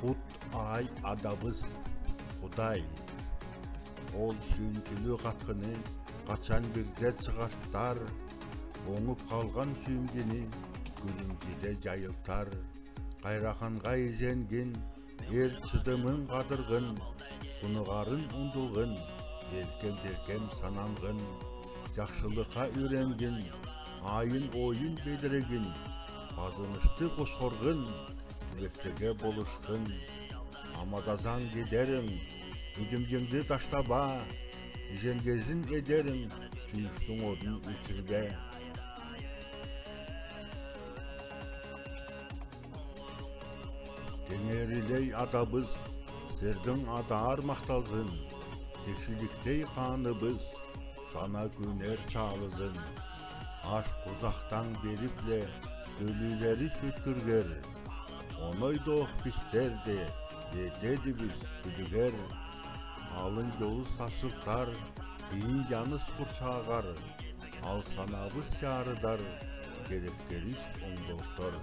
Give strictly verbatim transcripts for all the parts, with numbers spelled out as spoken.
Кут ай адабыс Кудай. Ол сүүндюлю катхыны качан бирде чыгартар, оңуп калган сүүмгини күлүмжиде жайылтар. Кайраханга изенгин, эр чыдымын кадыргын, тунугарын ундулгын, эркем-теркем санангын, жакшылыкка үйренгин, айын-ойын бедирегин, базынышты кускургын, юректерге болушкын. Амадасанг кидеринг, юдюмденди таштаба, изенгенин эдеринг, сюйюштюн одун өчюрбе. Теңирилей Атабыс, сиздин адаар макталсын, текшеликтей Хааныбыс, сана күүнер чалызын. Аш курсактан берип-ле, өлүлери сёткүргер. Оной доох бистер де, бедедибиз күлүгер. Алын ёлу сасылтар, ийин жаныс курчаагар. Ал санабыз чарыдар, керектерибиз оңдолтор.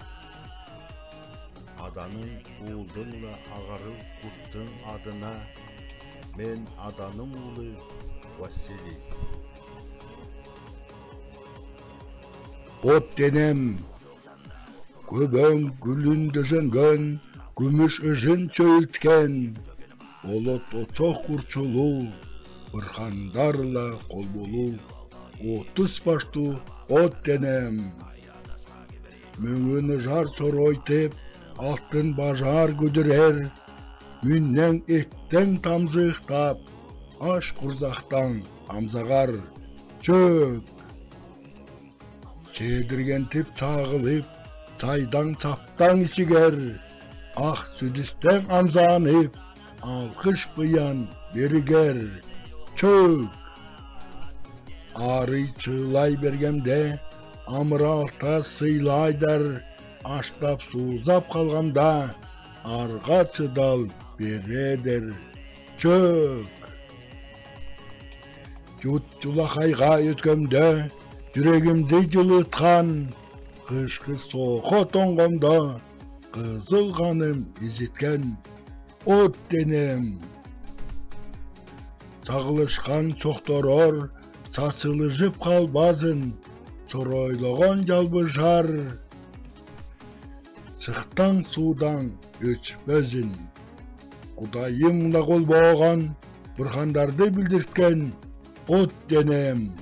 Аданың, уулдың ла агарыл курттың адына, мен Аданың уулу Василий. От денем, көбөң гүлүн дезенген, күмүш ыжын чөйүлткен, олот отсох курчулуу, бырхандар ла колбулуу, отус баштуу от денем. Мөңгүн ыжар соройтып, алтын бажаар күдүрер, мүннең эттең тамзыктап, аш курсактан амзагар. Чөк! Чедиргентип чагылып, чайдаң чаптаң ичигер, ак сүдүстең амзанып, алкыш-буян беригер. Чөк! Арый чыылай бергемде, амыралтас сыйлайдар, аштап-суузап калгамда, арга чыдал бередир. Чөк! Чут-чулак айга өткемде, жюрегимди жылыткан, кышкы соога тонгомда, кызыл каным изиткен. От денем. Сагылышкан чокторор, чачылыжып калбазын, соройлогон жалбыжар, чыктаң суудаң өчпезин. Кудайым ла кол болган, бырхандарды билдирткен, от денем.